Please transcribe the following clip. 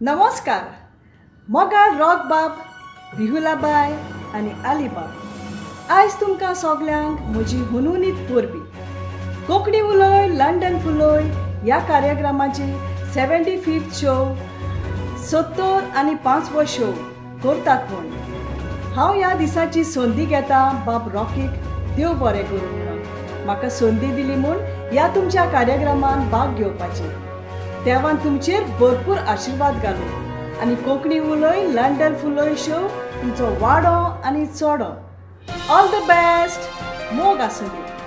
नमस्कार. मोगाळ रॉकबाब, बिहुलाबाय आनी आलीबाब, आयज तुमकां सगल्यांक म्हजी हुनहुनीत परबीं. कोंकणी उलय लंडन फुलोय ह्या कार्यक्रमाची 75th show, 75वो शो करतात म्हूण हांव ह्या दिसाची संदी घेता. बाब रॉकीक देव बरें करूं म्हणून म्हाका संदी दिली म्हूण ह्या तुमच्या कार्यक्रमान भाग घेवपाची. देवान तुमचेर भरपूर आशिर्वाद घालूं आनी कोंकणी उलय लंडन फुलोय शो तुमचो वाडो आनी चडो. ऑल the best, मोग आसूं दी.